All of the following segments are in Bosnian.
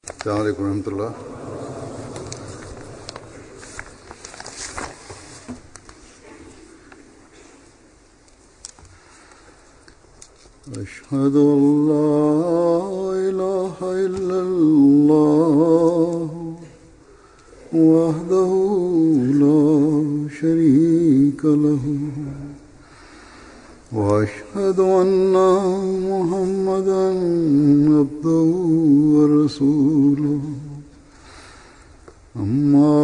अस्सलामु अलैकुम रहमतुल्लाह। अशहदु अल्ला इलाहा इल्लल्लाह वहदहु ला शरीका लहु वअशहदु अन्ना मुहम्मदन अब्दुहु व रसूलुहु अम्मा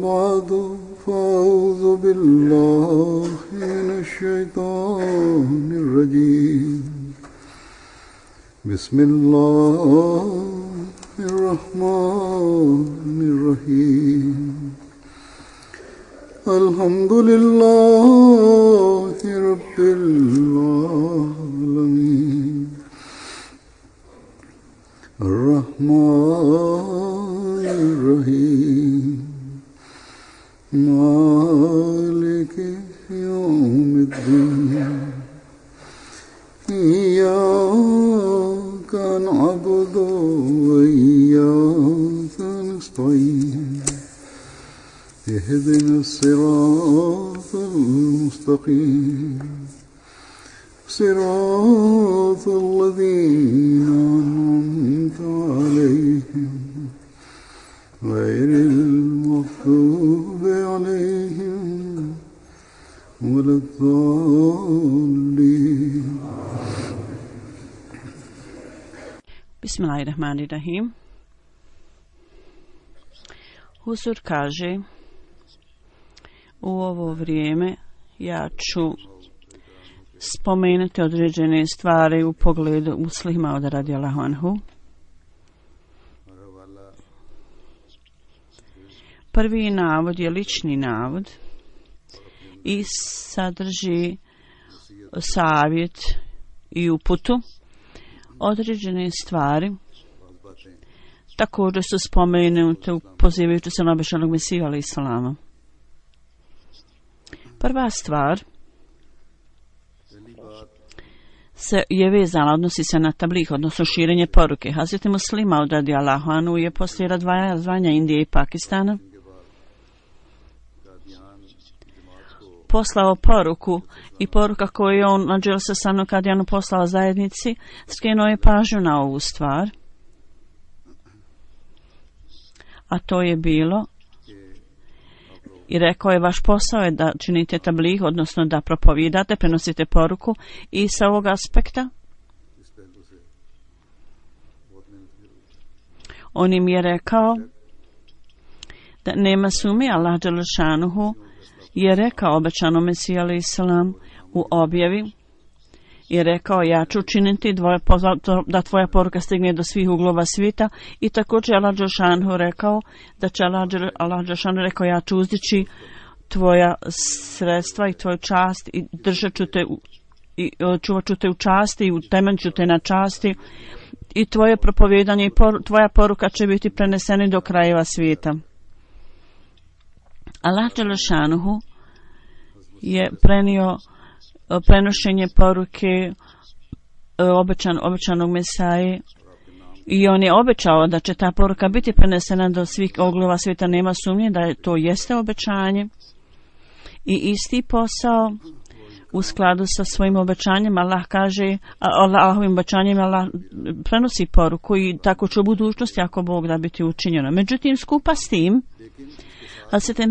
बअदु फ़अऊज़ु बिल्लाहि मिनश शैतानिर रजीम बिस्मिल्लाहिर रहमानिर रहीम अल्हम्दुलिल्लाहि रब्बिल आलमीन अर्रहमानिर रहीम मालिकि यौमिद्दीन इय्याका नअबुदु व इय्याका नस्तईन اهدنا الصراط المستقيم صراط الذين أنعمت عليهم غير المغضوب عليهم ولا الضالين. Bismillahirrahmanirrahim. Huzur kaže: u ovo vrijeme ja ću spomenuti određene stvari u pogledu Muslima od radijallahu anhu. Prvi navod je lični navod i sadrži savjet i uputu. Određene stvari također su spomenute pozivajući se na obećanog Mesiju alejhi selama. Prva stvar je vezana, odnosi se na tabligh, odnosno širenje poruke. Hazreti Muslima radijallahu anhu je poslije razdvajanja Indije i Pakistana poslao poruku i poruka koju je on na Dželsesanu Kadijanu poslao zajednici skrenuo je pažnju na ovu stvar, a to je bilo i rekao je: vaš posao je da činite tabligh, odnosno da propovijedate, prenosite poruku. I sa ovog aspekta on im je rekao da nema sumnje, Allah dželešanuhu je rekao obećanom Mesiji alejhi selam u objavi i rekao: ja ću učiniti da tvoja poruka stigne do svih uglova svijeta. I također Allah dželešanuhu rekao da će Allah dželešanuhu rekao: ja ću uzdići tvoja sredstva i tvoju čast i držat ću te i čuvat ću te u časti i utemeljit ću te na časti i tvoje propovijedanje i tvoja poruka će biti preneseni do krajeva svijeta. Allah dželešanuhu je prenio prenošenje poruke obećanog Mesaje i on je obećao da će ta poruka biti prenesena do svih uglova svijeta. Nema sumnje da to jeste obećanje i isti posao u skladu sa svojim obećanjem Allah kaže, Allahovim obećanjem Allah prenosi poruku i tako će u budućnosti ako Bog da biti učinjeno. Međutim, skupa s tim Hazreti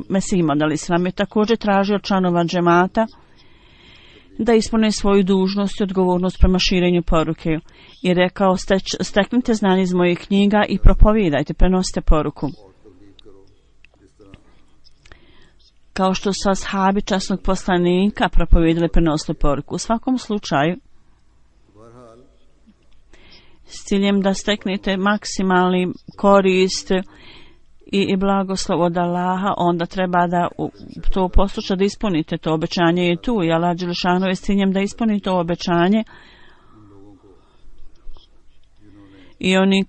Mesih alejhi selam je također tražio članova džemata da ispune svoju dužnost i odgovornost prema širenju poruke i rekao: steknite znanje iz mojih knjiga i propovijedajte, prenosite poruku. Kao što su ashabi časnog poslanika propovijedali, prenosili poruku. U svakom slučaju, s ciljem da steknete maksimalni korist i blagoslov od Allaha, onda treba da to posluša, da ispunite to obećanje je tu i Allah dželešanu je s ciljem da ispuni to obećanje. I oni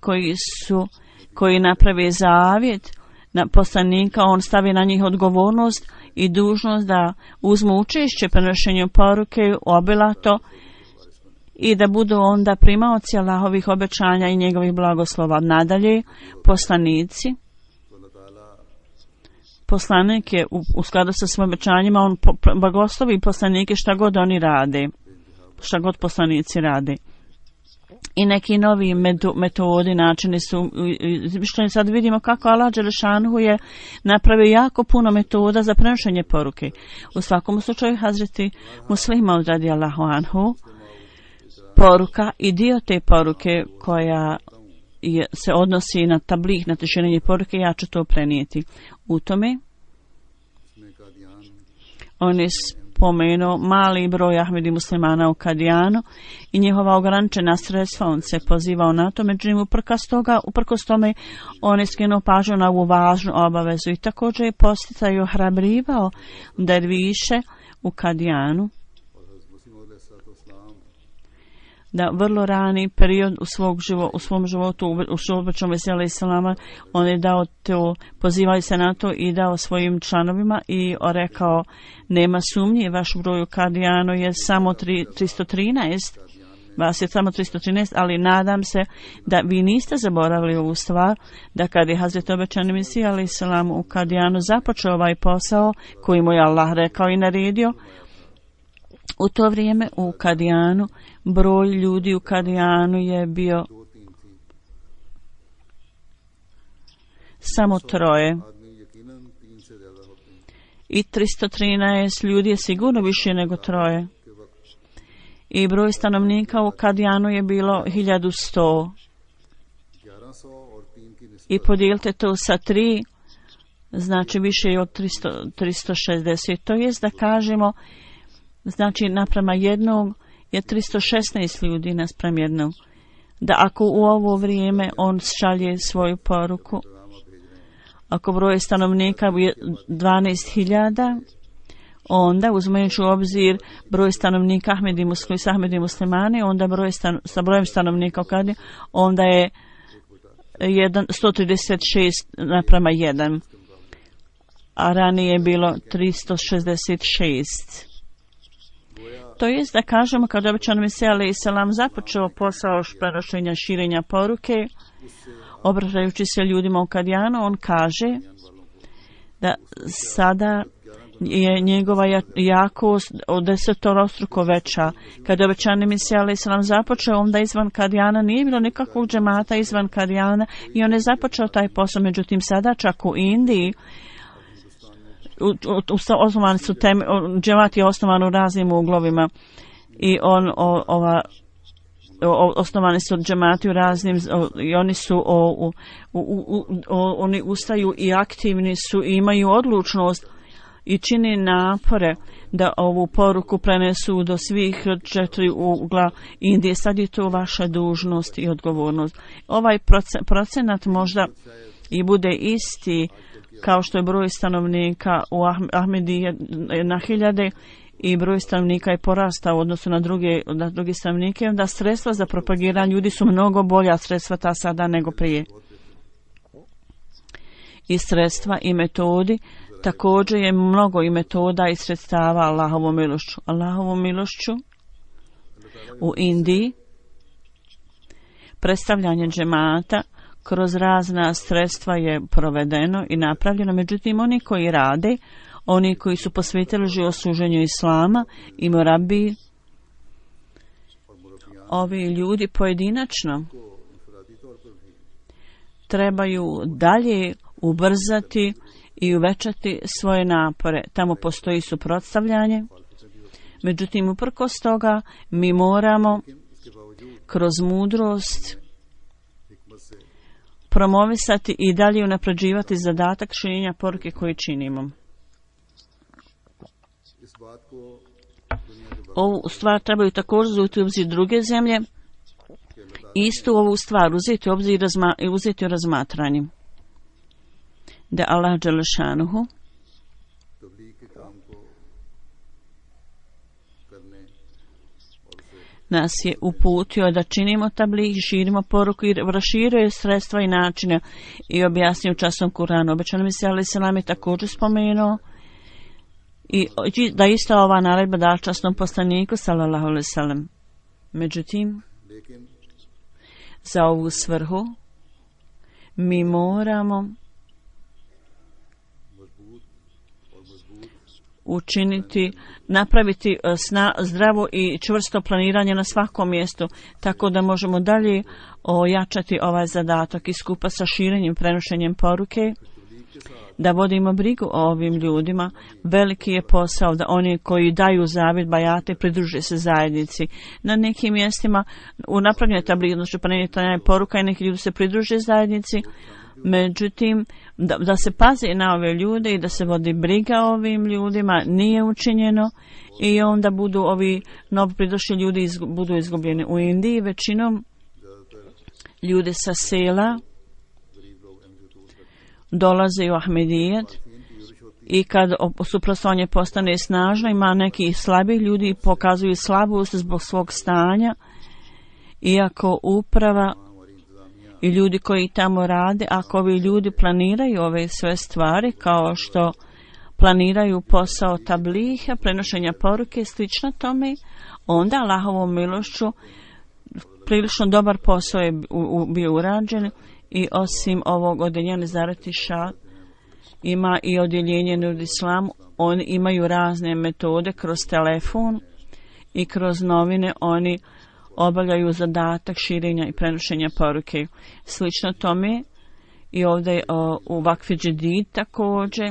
koji naprave zavjet na poslanika, on stavi na njih odgovornost i dužnost da uzmu učešće prenošenju poruke obilato i da budu onda primaoci Allahovih obećanja i njegovih blagoslova. Nadalje, poslanici, poslanik je u skladu sa svojim obećanjima, on blagoslovi poslanike šta god oni rade, šta god poslanici rade. I neki novi metodi, načini su, što sad vidimo kako Allah Đelešanu je napravio jako puno metoda za prenošenje poruke. U svakom slučaju Hazreti Muslima radijallahu anhu, poruka i dio te poruke koja se odnosi na tabligh, na širenje poruke, ja ću to prenijeti. U tome on je spomenuo mali broj Ahmedi muslimana u Kadijanu i njihova ograničena sredstva, on se pozivao na to, međutim uprkos tome on je skinuo pažnju na ovu važnu obavezu i također je posticao ohrabrivao derviše u Kadijanu da vrlo rani period u svom životu u šubećom vesela islama on je dao to, pozivali se na to i dao svojim članovima i rekao, nema sumnje, vaš broj u Kadijanu je samo 313, vas je samo 313, ali nadam se da vi niste zaboravili ovu stvar, da kad je Hazret obećani Mesija alejhi selam u Kadijanu započeo ovaj posao koji mu je Allah rekao i naredio, u to vrijeme u Kadijanu broj ljudi u Kadijanu je bio samo 3 i 313 ljudi je sigurno više nego 3 i broj stanovnika u Kadijanu je bilo 1100 i podijelite to sa 3, znači više je od 360, to jest da kažemo, znači naprema jednog je 316 ljudi naspram jednog. Da ako u ovo vrijeme on šalje svoju poruku, ako broj stanovnika je 12.000, onda uzmajući u obzir broj stanovnika Ahmedi muslimani, onda sa brojem stanovnika u Kadiju, onda je 136 naprema 1, a ranije je bilo 366. To jest da kažemo kad obećani Mesija alejhi selam započeo posao prenošenja širenja poruke, obraćajući se ljudima u Kadijanu, on kaže da sada je njegova jakost od 10-struko veća. Kad je obećani Mesija alejhi selam započeo, onda izvan Kadijana nije bilo nikakvog džemata izvan Kadijana i on je započeo taj posao. Međutim, sada čak u Indiji osnovani su džemat je osnovan u raznim uglovima i osnovani su džemati u raznim i oni su oni ustaju i aktivni su i imaju odlučnost i čini napore da ovu poruku prenesu do svih 4 ugla Indije. Sad je to vaša dužnost i odgovornost. Ovaj procenat možda i bude isti kao što je broj stanovnika u Ahmedi na 1000 i broj stanovnika je porastao u odnosu na druge stanovnike, onda sredstva za propagiranje ljudi su mnogo bolja sredstva ta sada nego prije. I sredstva i metodi, također je mnogo i metoda i sredstava Allahovom milošću. Allahovom milošću u Indiji predstavljanje džemata kroz razna sredstva je provedeno i napravljeno, međutim oni koji rade, oni koji su posvetili život služenju Islama i morabbi, ovi ljudi pojedinačno trebaju dalje ubrzati i uvećati svoje napore. Tamo postoji suprotstavljanje, međutim uprkos toga mi moramo kroz mudrost promovisati i dalje unapređivati zadatak širenja poruke koji činimo. Ovu stvar trebaju također uzeti u obzir druge zemlje i istu ovu stvar uzeti u razmatranje. Da Allah Đelešanuhu nas je uputio da činimo tabligh, širimo poruku i raširuje sredstva i načine i objasnio časom Kur'anu. Obećani Mesija alejhi selam je također spomenuo i da isto ova naredba da časnom poslaniku sallallahu alejhi ve sellem. Međutim, za ovu svrhu mi moramo napraviti zdravo i čvrsto planiranje na svakom mjestu, tako da možemo dalje ojačati ovaj zadatak i skupa sa širenjem, prenošenjem poruke, da vodimo brigu o ovim ljudima. Veliki je posao da oni koji daju zavjet bajate pridruže se zajednici. Na nekim mjestima u napravljenoj tablici, znači planiranje poruka i neki ljudi se pridruže zajednici. Međutim, da se pazi na ove ljude i da se vodi briga o ovim ljudima nije učinjeno i onda budu ovi novo pridošli ljudi budu izgubljeni. U Indiji većinom ljudi sa sela dolaze u Ahmedijet i kad suprotstavljanje postane snažno, ima neki slabih ljudi pokazuju slabost zbog svog stanja, iako uprava i ljudi koji tamo rade, ako ovi ljudi planiraju ove sve stvari kao što planiraju posao tabliha, prenošenja poruke, slično tome, onda Allahovom milošću prilično dobar posao je bio urađen. I osim ovog odjeljenja Zaretiša ima i odjeljenje Nur Islam. Oni imaju razne metode kroz telefon i kroz novine. Oni obavljaju zadatak širenja i prenošenja poruke. Slično tome i ovdje u Vakfi Džedid također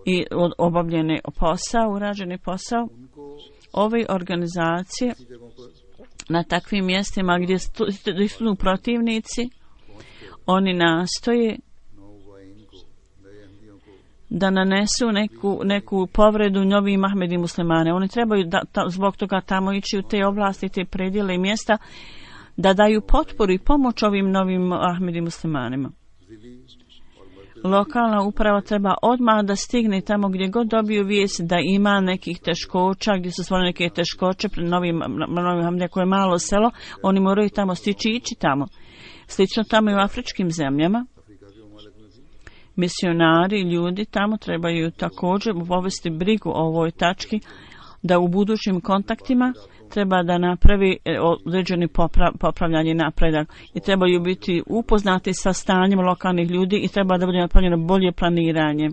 i obavljene posao, urađeni posao. Ove organizacije na takvim mjestima gdje su protivnici, oni nastoje da nanesu neku povredu novim Ahmedi muslimane. Oni trebaju zbog toga tamo ići u te oblasti, te predjele i mjesta, da daju potporu i pomoć ovim novim Ahmedi muslimanima. Lokalna uprava treba odmah da stigne tamo gdje god dobiju vijest da ima nekih teškoća, gdje su stvorene neke teškoće pred novim Ahmedima koje je malo selo, oni moraju tamo stići i ići tamo. Slično tamo i u afričkim zemljama. Misionari, ljudi tamo trebaju također povesti brigu o ovoj tački, da u budućim kontaktima treba da napravi određeni popravljanje napredak i trebaju biti upoznati sa stanjem lokalnih ljudi i treba da bude napravljeno bolje planiranje.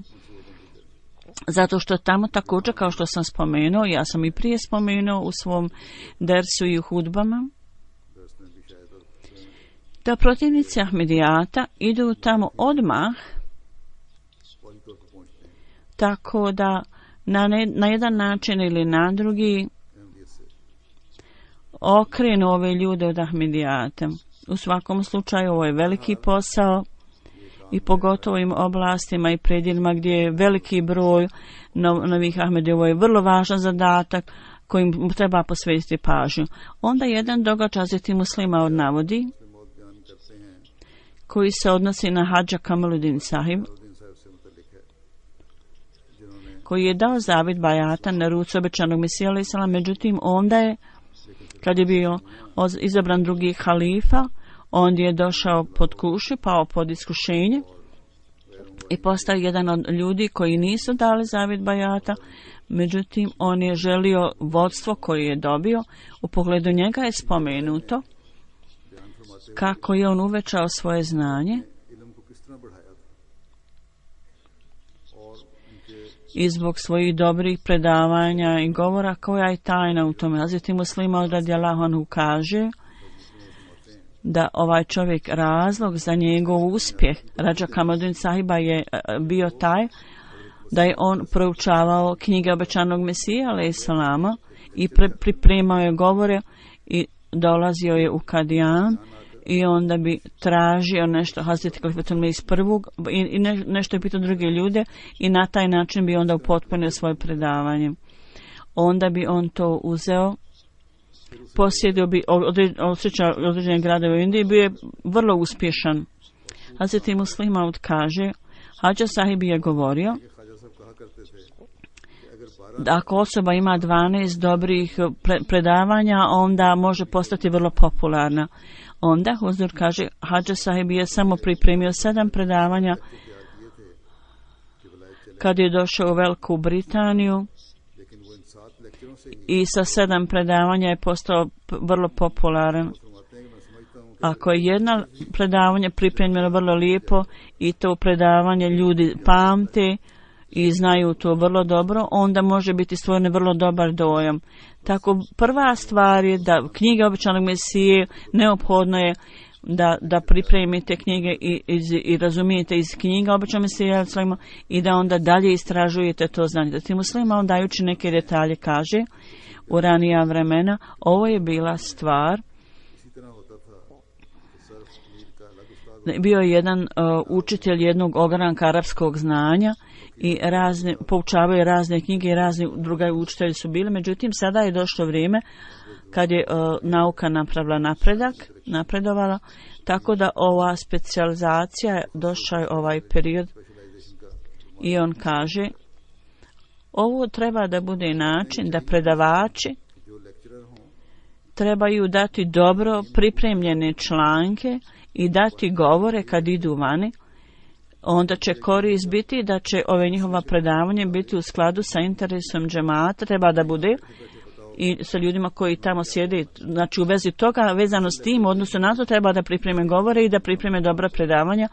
Zato što tamo također, kao što sam spomenuo, ja sam i prije spomenuo u svom dersu i u hudbama, da protivnici Ahmedijata idu tamo odmah, tako da na jedan način ili na drugi okrenu ove ljude od Ahmedijata. U svakom slučaju ovo je veliki posao i pogotovo im oblastima i predjelima gdje je veliki broj novih Ahmedija. Ovo je vrlo važan zadatak kojim treba posvetiti pažnju. Onda jedan događaj Hazreti Muslima navodi, koji se odnosi na Hadža Kamaluddin Sahib, koji je dao zavjet bajata na ruci obećanog Mesija alejhi selam. Međutim, onda je, kad je bio izabran drugi halifa, on je došao pod kušu, pao pod iskušenje i postao jedan od ljudi koji nisu dali zavjet bajata. Međutim, on je želio vodstvo koje je dobio. U pogledu njega je spomenuto kako je on uvećao svoje znanje i zbog svojih dobrih predavanja i govora, koja je tajna u tome. Hazreti Muslima radijallahu anhu kaže da ovaj čovjek, razlog za njegov uspjeh Hadža Kamaluddin Sahiba je bio taj da je on proučavao knjige obećanog Mesija alejhi selama i pripremao je govore i dolazio je u Kadijan i onda bi tražio nešto Hazreti Kalifatul Mesih prvog i nešto je pitao druge ljude i na taj način bi onda upotpunio svoje predavanje. Onda bi on to uzeo, posjedio bi određene gradove u Indiji, bio je vrlo uspješan. Hazreti Muslima kaže, Hadža Sahib je govorio da ako osoba ima 12 dobrih predavanja, onda može postati vrlo popularna. Onda Huzur kaže, Hadža Sahib je samo pripremio 7 predavanja kad je došao u Veliku Britaniju i sa 7 predavanja je postao vrlo popularan. Ako je jedno predavanje pripremljeno vrlo lijepo i to predavanje ljudi pamte i znaju to vrlo dobro, onda može biti stvoren vrlo dobar dojam. Tako prva stvar je da knjige obećanog Mesije neophodno je da pripremite knjige i razumijete iz knjiga obećanog Mesije i da onda dalje istražujete to znanje. Da ti muslima on dajući neke detalje kaže u ranija vremena ovo je bila stvar. Bio je jedan učitelj jednog ogranka arapskog znanja i poučavaju razne knjige i razni drugi učitelji su bili. Međutim, sada je došlo vrijeme kad je nauka napravila napredovala, tako da ova specijalizacija došao je ovaj period i on kaže ovo treba da bude način da predavači trebaju dati dobro pripremljene članke i dati govore kad idu vani, onda će korist biti da će ove njihova predavanje biti u skladu sa interesom džemata, treba da bude i sa ljudima koji tamo sjede, znači u vezi toga, vezano s tim, odnosno na to treba da pripreme govore i da pripreme dobra predavanja.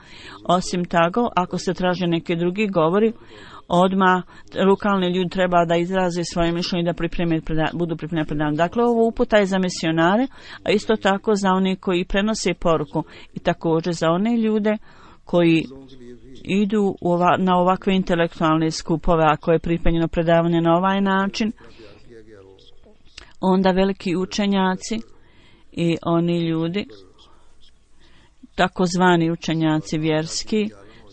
Osim toga, ako se traže neki drugi govori, odmah lokalni ljudi treba da izraze svoje mišljenje i da budu pripremljeni predavanja. Dakle, ovo uputa je za misionare, a isto tako za one koji prenose poruku i također za one ljude koji idu na ovakve intelektualne skupove, ako je pripremljeno predavanje na ovaj način, onda veliki učenjaci i oni ljudi, takozvani učenjaci vjerski,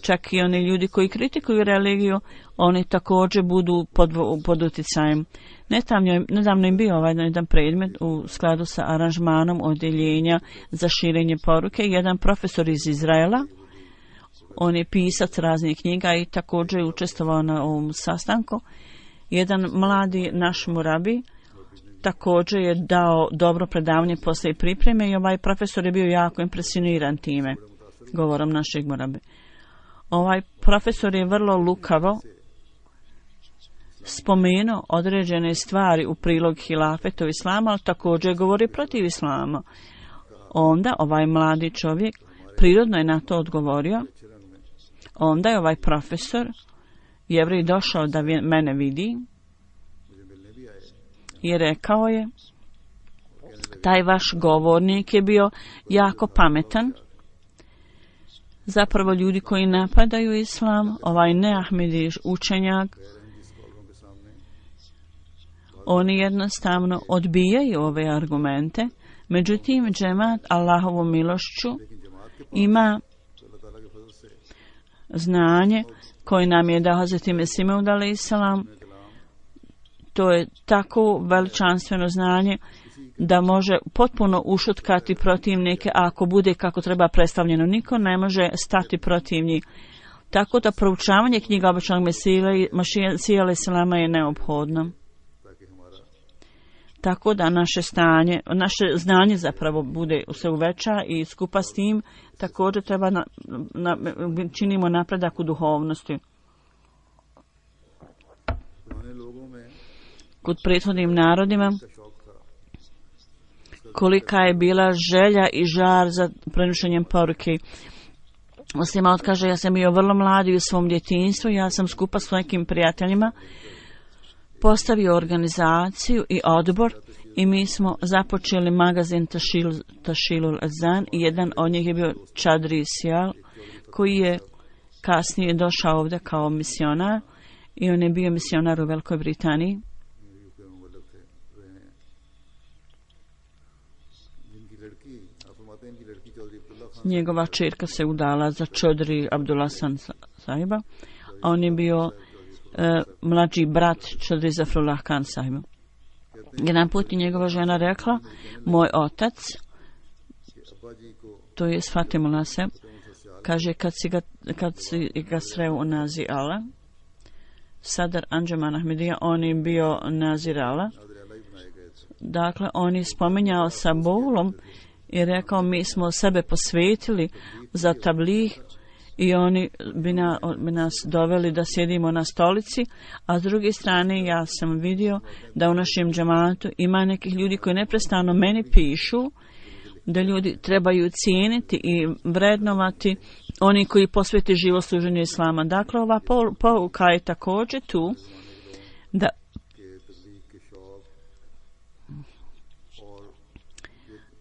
čak i oni ljudi koji kritikuju religiju, oni također budu pod utjecajem. Nedavno je bio jedan predmet u skladu sa aranžmanom odjeljenja za širenje poruke. Jedan profesor iz Izraela, on je pisac raznih knjiga i također je učestvovao na ovom sastanku. Jedan mladi naš murabi također je dao dobro predavanje poslije pripreme i ovaj profesor je bio jako impresioniran time, govorom našeg murabi. Ovaj profesor je vrlo lukavo spomenuo određene stvari u prilog hilafetu islama, ali također govori protiv islama. Onda ovaj mladi čovjek prirodno je na to odgovorio. Onda je ovaj profesor Jevrej došao da mene vidi i rekao je, taj vaš govornik je bio jako pametan. Zapravo ljudi koji napadaju islam, ovaj neahmedi učenjak, oni jednostavno odbijaju ove argumente. Međutim, džemat Allahovom milošću ima znanje koje nam je dao Hazreti Mesih Maud alejhi selam. To je tako veličanstveno znanje da može potpuno ušutkati protivnike, a ako bude kako treba predstavljeno, niko ne može stati protiv njih. Tako da proučavanje knjiga obećanog Mesija alejhi selama je neophodno. Tako da naše znanje zapravo bude se uveća i skupa s tim također treba činimo napredak u duhovnosti. Kod prethodnim narodima kolika je bila želja i žar za prenošenjem poruke. Musliman kaže, ja sam bio vrlo mladi u svom djetinjstvu, ja sam skupa s nekim prijateljima postavio organizaciju i odbor i mi smo započeli magazin Tashilul Azan i jedan od njih je bio Čadri Sijal koji je kasnije došao ovdje kao misionar i on je bio misionar u Velikoj Britaniji. Njegova čerka se udala za Čodri Abdulasan sahiba, a on je bio mlađi brat Čodri Zafrullah Khan sahiba. Jedan put je njegova žena rekla, moj otac, to je Fatimullah se, kaže kad si ga sreo u Nazi Allah, Sadar Anđeman Ahmedija, on je bio Nazir Allah. Dakle, on je spominjao sa bolom i rekao, mi smo sebe posvetili za tablih i oni bi nas doveli da sjedimo na stolici, a s druge strane ja sam vidio da u našem džematu ima nekih ljudi koji neprestano meni pišu da ljudi trebaju cijeniti i vrednovati oni koji posvete život služenju islama. Dakle, ova pouka je također tu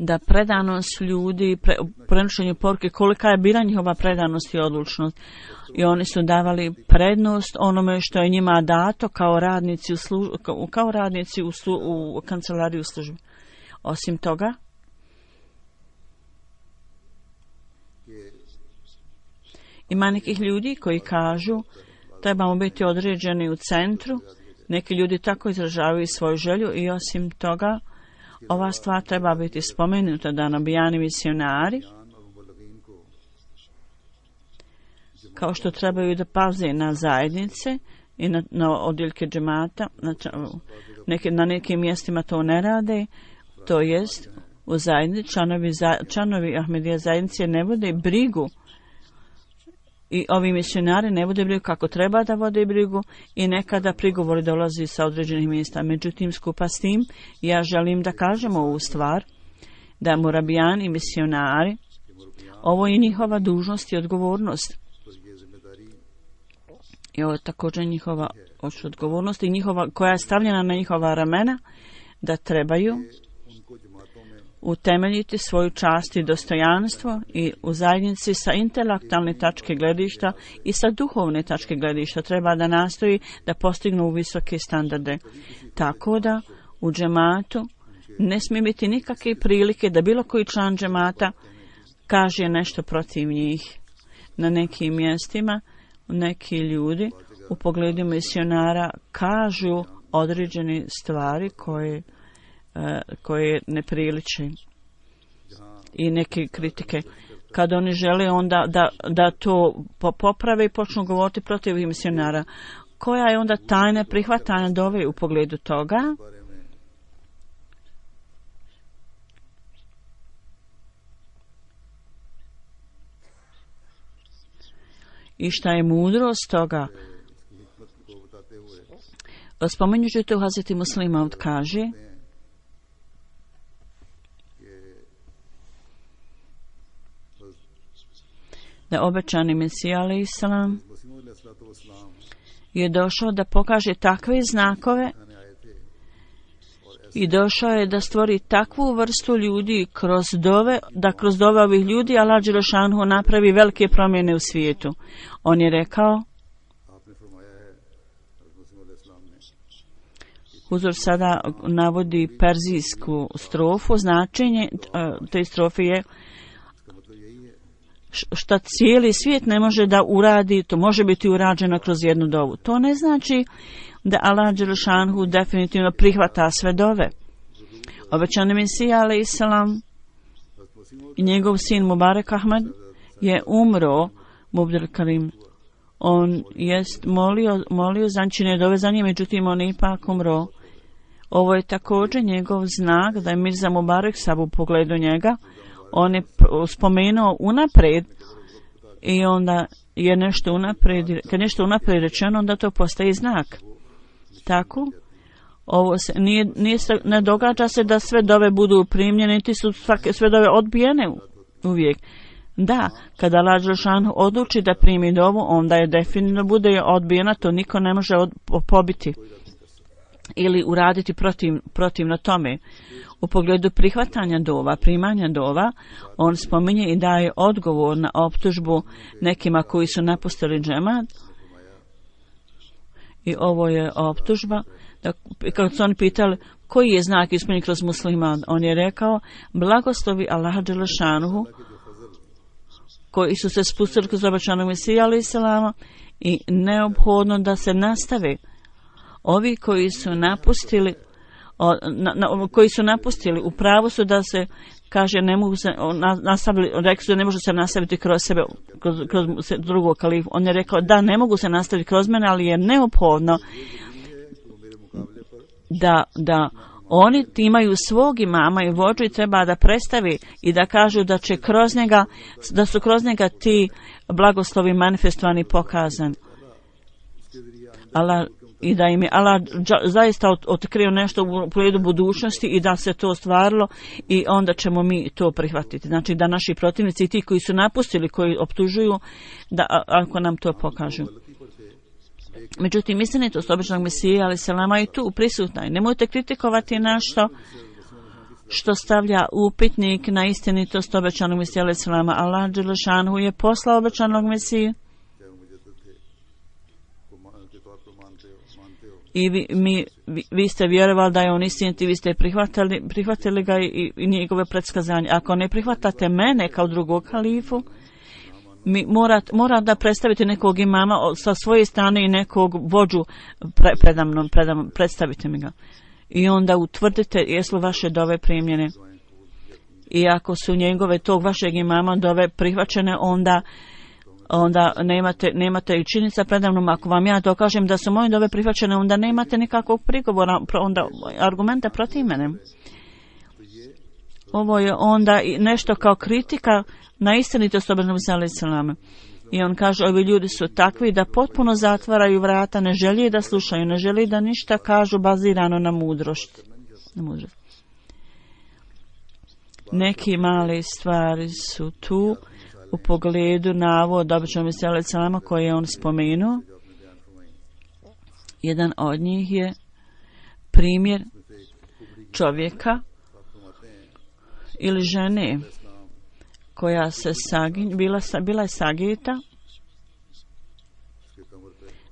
da predanost ljudi, prenošenju poruke, kolika je bila njihova predanost i odlučnost. I oni su davali prednost onome što je njima dato kao radnici u kancelariji u službi. Osim toga, ima nekih ljudi koji kažu trebamo biti određeni u centru. Neki ljudi tako izražavaju svoju želju i osim toga ova stvar treba biti spomenuta da nabijani misionari kao što trebaju da paze na zajednice i na odjeljke džemata, na nekim mjestima to ne rade, to jest u zajednici članovi Ahmedija zajednice ne vode brigu i ovi misionari ne vode brigu kako treba da vode brigu i nekada prigovori dolazi sa određenih mjesta. Međutim, skupa s tim, ja želim da kažem ovu stvar, da murabijani i misionari, ovo je njihova dužnost i odgovornost. I ovo je također njihova odgovornost i koja je stavljena na njihova ramena, da trebaju utemeljiti svoju čast i dostojanstvo i u zajednici sa intelektualne tačke gledišta i sa duhovne tačke gledišta treba da nastoji da postignu visoke standarde. Tako da u džematu ne smije biti nikakve prilike da bilo koji član džemata kaže nešto protiv njih. Na nekim mjestima neki ljudi u pogledu misionara kažu određene stvari koje ne priliče i neke kritike. Kad oni žele onda da to poprave i počnu govoriti protiv misionara. Koja je onda tajna prihvatanja dove u pogledu toga? I šta je mudrost toga? Spominjući to Hazreti Muslim Maud kaže da obećani Mesija alejhi selam je došao da pokaže takve znakove i došao je da stvori takvu vrstu ljudi da kroz dove ovih ljudi Allah dželešanu napravi velike promjene u svijetu. On je rekao, Huzur sada navodi perzijsku strofu, značenje te strofe je šta cijeli svijet ne može da uradi, to može biti urađeno kroz jednu dovu. To ne znači da Allah dželešanu definitivno prihvata sve dove. Obećani Mesija alejhi selam i njegov sin Mubarek Ahmed je umro, Mubdel Karim. On jest molio zančine dove za njim, međutim on je ipak umro. Ovo je također njegov znak da je Mirza Mubarek Sab u pogledu njega. On je spomenuo unaprijed i onda je nešto unaprijed, kad nešto unaprijed rečeno, onda to postaje znak. Tako, ovo se ne događa se da sve dove budu primljene, niti su sve dove odbijene uvijek. Da, kada Allah dželešanu odluči da primi dovu, onda je definitivno bude odbijena, to niko ne može pobiti ili uraditi protivno tome. U pogledu prihvatanja dova, primanja dova, on spominje i daje odgovor na optužbu nekima koji su napustili džemat. I ovo je optužba. Kad su oni pitali koji je znak ispunjen kroz musliman, on je rekao blagoslovi Allaha dželešanuhu koji su se spustili kroz obećanog Mesija alejhi selama i neophodno da se nastave. Ovi koji su napustili u pravu su da se kaže ne mogu se nastaviti, rekli su da ne može se nastaviti kroz sebe, kroz drugog kalifu. On je rekao da ne mogu se nastaviti kroz mene, ali je neophodno da Oni imaju svog imama i vođu i treba da predstavi i da kažu da će kroz njega, da su kroz njega ti blagoslovi manifestovani, pokazani. I da im je Allah zaista otkrio nešto u pogledu budućnosti i da se to ostvarilo i onda ćemo mi to prihvatiti. Znači da naši protivnici i ti koji su napustili, koji optužuju, da ako nam to pokažu. Međutim, istinitost običnog Mesije, ali selama je tu prisutna. Nemojte kritikovati nešto što stavlja upitnik na istinitost obećanog Mesije, ali selama. Allah dželešanu je poslao obećanog Mesiju. I vi ste vjerovali da je on istinit i vi ste prihvatili ga i njegove predskazanje. Ako ne prihvatate mene kao drugog halifu, mi mora da predstavite nekog imama sa svoje strane i nekog vođu predamnom, predstavite mi ga. I onda utvrdite jesu vaše dove primljene. I ako su njegove tog vašeg imama dove prihvaćene, onda nemate i činjenica predamnom. Ako vam ja dokažem da su moje dove prihvaćene, onda nemate nikakvog prigovora, onda argumenta protiv mene. Ovo je onda nešto kao kritika na istinitost obećanog Mesije alejhi selam. I on kaže, ovi ljudi su takvi da potpuno zatvaraju vrata, ne želi da slušaju, ne želi da ništa kažu bazirano na mudrost. Neki male stvari su tu u pogledu navoda obećanog Mesije alejhi selam koje je on spomenuo. Jedan od njih je primjer čovjeka ili žene koja se bila je sagita,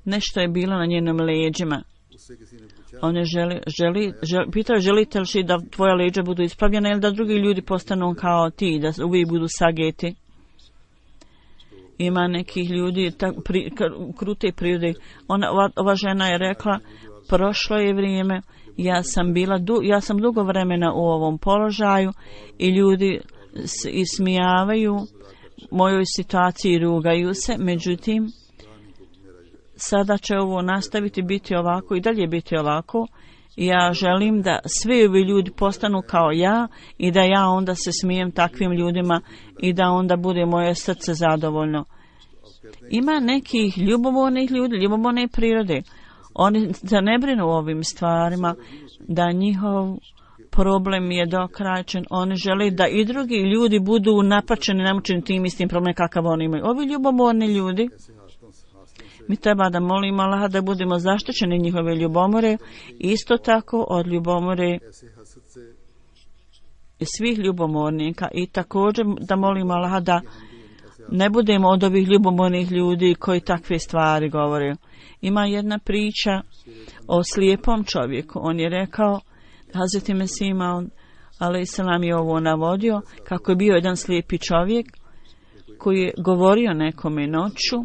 nešto je bilo na njenom leđima. On je pitao, želite li da tvoja leđa budu ispravljena ili da drugi ljudi postanu kao ti, da uvijek budu sageti. Ima nekih ljudi krute prirode. Ova žena je rekla, prošlo je vrijeme, ja sam dugo vremena u ovom položaju i ljudi ismijavaju mojoj situaciji i rugaju se, međutim sada će ovo nastaviti biti ovako i dalje biti ovako. Ja želim da svi ovi ljudi postanu kao ja i da ja onda se smijem takvim ljudima i da onda bude moje srce zadovoljno. Ima nekih ljubomornih ljudi, ljubomorne prirode. Oni se ne brinu o ovim stvarima, da njihov problem je dokrajčen. Oni žele da i drugi ljudi budu napačeni, namučeni tim istim problemom kakav oni imaju. Ovi ljubomorni ljudi, mi treba da molimo Allaha da budemo zaštićeni njihove ljubomore, isto tako od ljubomore svih ljubomornika i također da molimo Allaha da ne budemo od ovih ljubomornih ljudi koji takve stvari govore. Ima jedna priča o slijepom čovjeku. On je rekao, Hazreti Mesih alejhi selam je ovo navodio, kako je bio jedan slijepi čovjek koji je govorio nekome noću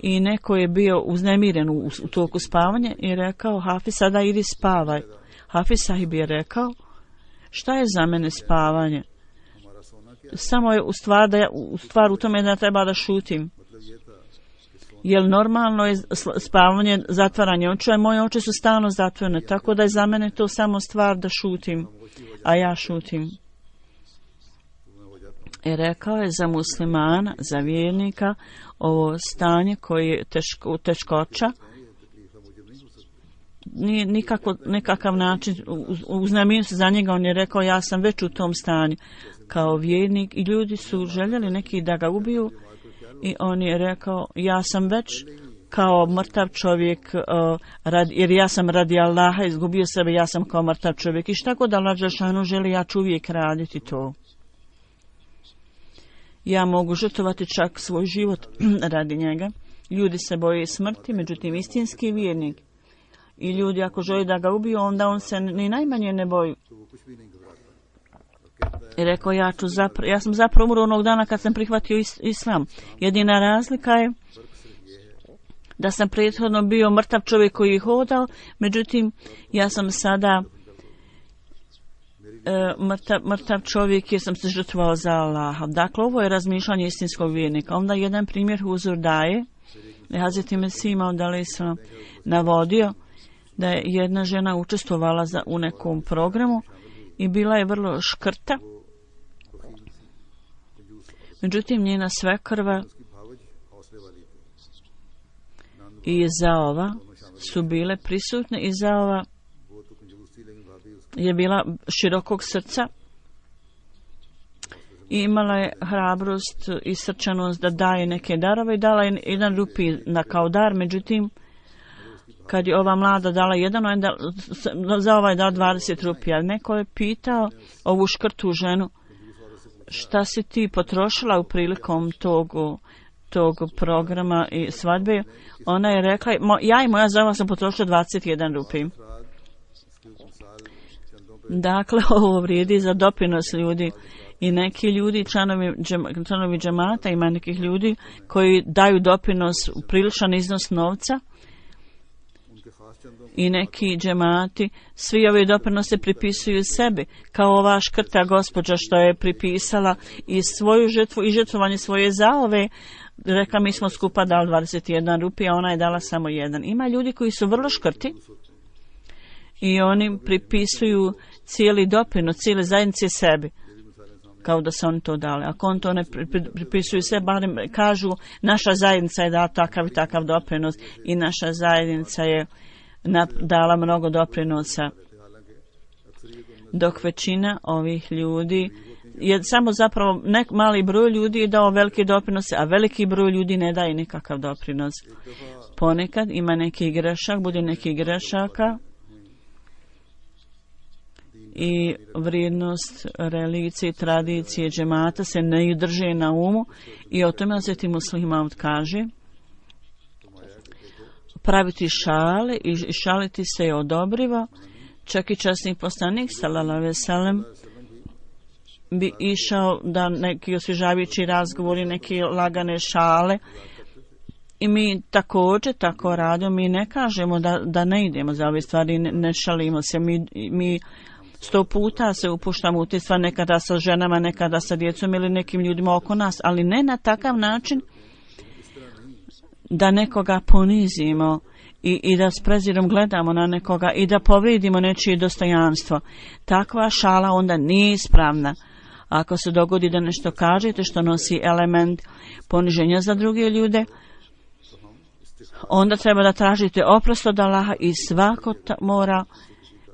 i neko je bio uznemiren u toku spavanja i rekao, Hafiz, sada idi spavaj. Hafiz sahib je rekao, šta je za mene spavanje? Samo je stvar u tome da treba da šutim. Jer normalno je spavanje, zatvaranje očiju, a moje oči su stalno zatvorene, tako da je za mene to samo stvar da šutim, a ja šutim. I rekao je za muslimana, za vjernika, ovo stanje koje je teškoća, nije nekakav način uznemirio se za njega. On je rekao, ja sam već u tom stanju kao vjernik i ljudi su željeli neki da ga ubiju i on je rekao, ja sam već kao mrtav čovjek, jer ja sam radi Allaha izgubio sebe, ja sam kao mrtav čovjek i šta god Allah dželešanu želi, ja ću uvijek raditi to. Ja mogu žrtvovati čak svoj život radi njega. Ljudi se boje smrti, međutim istinski vjernik i ljudi ako želi da ga ubiju, onda on se ni najmanje ne boji. I rekao, ja sam zapravo umro onog dana kad sam prihvatio islam. Jedina razlika je da sam prethodno bio mrtav čovjek koji je hodao, međutim ja sam sada mrtav čovjek jer sam se žrtvovao za Allaha. Dakle, ovo je razmišljanje istinskog vjernika. Onda jedan primjer Huzur daje, Hazreti Mesih alejhi selam navodio da je jedna žena učestvovala u nekom programu i bila je vrlo škrta. Međutim, njena svekrva i zaova su bile prisutne i zaova je bila širokog srca i imala je hrabrost i srčanost da daje neke darove i dala je 1 rupi kao dar. Međutim, kad je ova mlada dala 1, za ovaj dao 20 rupija. Neko je pitao ovu škrtu ženu, šta si ti potrošila u prilikom tog programa i svadbe? Ona je rekla, ja i moja zava sam potrošila 21 rupi. Dakle, ovo vrijedi za doprinos ljudi. I neki ljudi, članovi džemata, ima nekih ljudi koji daju doprinos u priličan iznos novca i neki džemati, svi ovi doprinose pripisuju sebi, kao ova škrta gospođa što je pripisala i svoju žrtvu i žrtvovanje svoje zaove. Rekla, mi smo skupa dali 21 rupija, ona je dala samo 1. Ima ljudi koji su vrlo škrti i oni pripisuju cijeli doprinos, cijele zajednice sebi, kao da su oni to dali. Ako on to ne pripisuju se, barem kažu, naša zajednica je dala takav i takav doprinos i naša zajednica je dala mnogo doprinosa. Dok većina ovih ljudi je samo zapravo mali broj ljudi je dao velike doprinose, a veliki broj ljudi ne daje nikakav doprinos. Ponekad ima neki grešak, bude neki grešaka i vrijednost religije i tradicije džemata se ne drže na umu i o tome Hazreti Muslih Maud kaže, praviti šale i šaliti se je odobrivo. Čak i časni poslanik sallallahu alejhi ve sellem bi išao da neki osvježavajući razgovori, neke lagane šale i mi također tako radimo. Mi ne kažemo da ne idemo za ove stvari, ne šalimo se. Mi 100 puta se upuštamo u te stvari, nekada sa ženama, nekada sa djecom ili nekim ljudima oko nas, ali ne na takav način da nekoga ponizimo i da s prezirom gledamo na nekoga i da povrijedimo nečije dostojanstvo. Takva šala onda nije ispravna. Ako se dogodi da nešto kažete što nosi element poniženja za druge ljude, onda treba da tražite oprost od Allaha i svako mora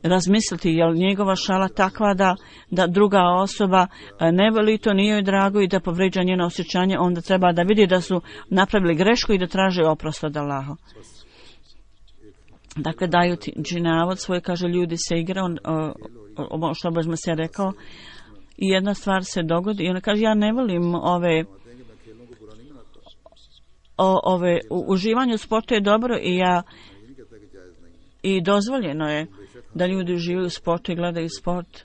razmisliti je li njegova šala takva da druga osoba ne voli to, nije joj drago i da povređa njeno osjećanje, onda treba da vidi da su napravili grešku i da traže oprost od Allaha. Dakle, daju ti navod svoj, kaže, ljudi se igraju, što Božme se rekao, i jedna stvar se dogodi i ona kaže, ja ne volim ove uživanje u sportu je dobro i dozvoljeno je da ljudi uživaju u sportu i gledaju sport.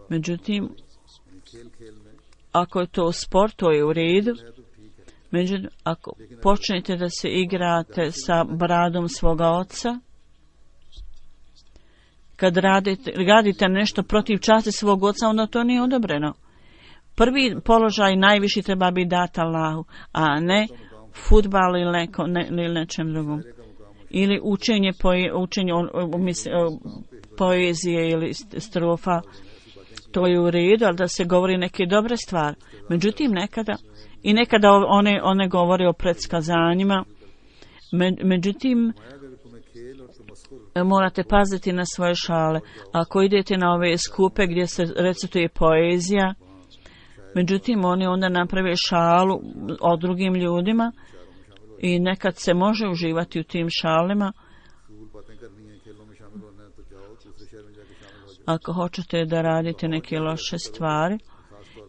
Međutim, ako je to sport, to je u redu. Međutim, ako počnete da se igrate sa bradom svoga oca, kad radite nešto protiv časti svog oca, onda to nije odobreno. Prvi položaj najviši treba biti dat Allahu, a ne fudbal ili nečem drugom. Ili učenje poezije ili strofa, to je u redu, ali da se govori neke dobre stvari. Međutim, nekada one govore o predskazanjima, međutim, morate paziti na svoje šale. Ako idete na ove skupe gdje se recituje poezija, međutim, oni onda naprave šalu o drugim ljudima i nekad se može uživati u tim šalima. Ako hoćete da radite neke loše stvari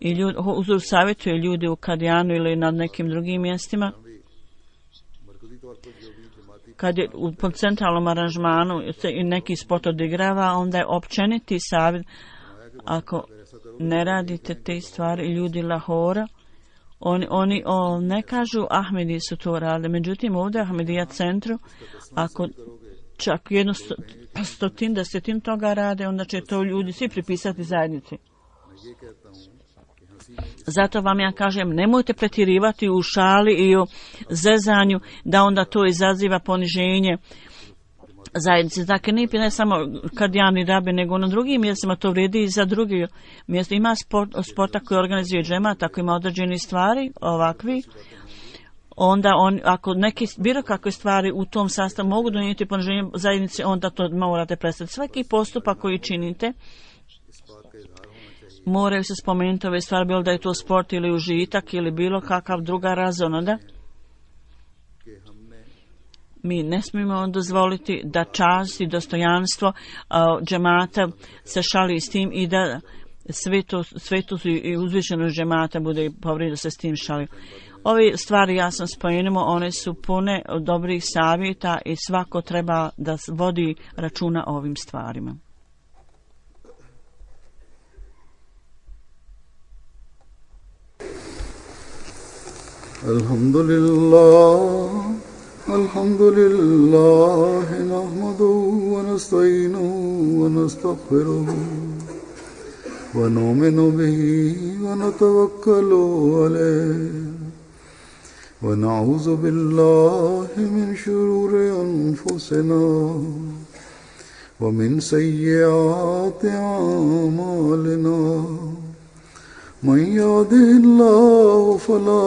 i Huzur savjetuje ljudi u Kadijanu ili na nekim drugim mjestima, kad je u centralnom aranžmanu i neki sport odigrava, onda je općeniti savjet, ako ne radite te stvari, ljudi Lahora, oni ne kažu Ahmedi su to radili, međutim ovdje u Ahmedija centru, ako čak 100-desetin toga rade, onda će to ljudi svi pripisati zajednici. Zato vam ja kažem, nemojte pretjerivati u šali i u zezanju, da onda to izaziva poniženje zajednice. Dakle, nije ne samo Kardijani Rabe, nego na drugim mjestima to vrijedi i za drugi mjesta. Ima sporta koji organizuje džemat, ako ima određene stvari ovakvi, onda ako neke bilo kakve stvari u tom sastavu mogu donijeti poniženje zajednice, onda to morate prestati. Svaki postupak koji činite moraju se spomenuti ove stvari, bilo da je to sport ili užitak ili bilo kakav druga razonoda. Mi ne smijemo dozvoliti da čast i dostojanstvo džemata se šali s tim i da svetost i uzvišenost džemata bude povrijeđena, se s tim šali. Ove stvari ja sam spomenuo, one su pune dobrih savjeta i svako treba da vodi računa o ovim stvarima. Alhamdulillah nahmaduhu wa nasta'inuhu wa nastaghfiruhu wa nu'minu bihi wa natawakkalu alayhi wa na'udhu billahi min shururi anfusina wa min sayyiati a'malina. من يهده الله فلا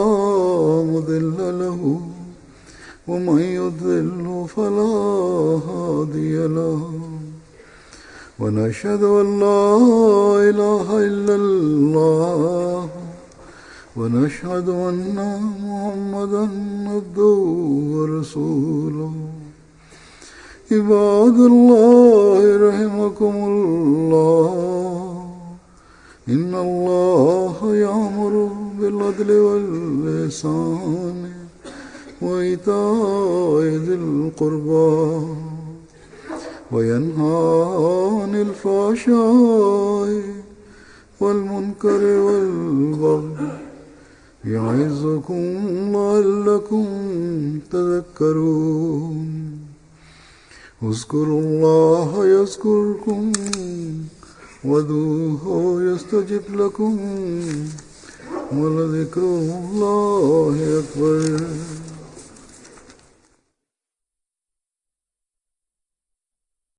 مضل له ومن يضلل فلا هادي له ونشهد أن لا إله إلا الله ونشهد أن محمدا عبده ورسوله. عباد الله رحمكم الله إن الله يأمر بالعدل والإحسان وإيتاء ذي القربى وينهى عن الفحشاء والمنكر والبغي يعظكم لعلكم تذكرون. اذكروا الله يذكركم وادعوه يستجب لكم ولذكر الله أكبر.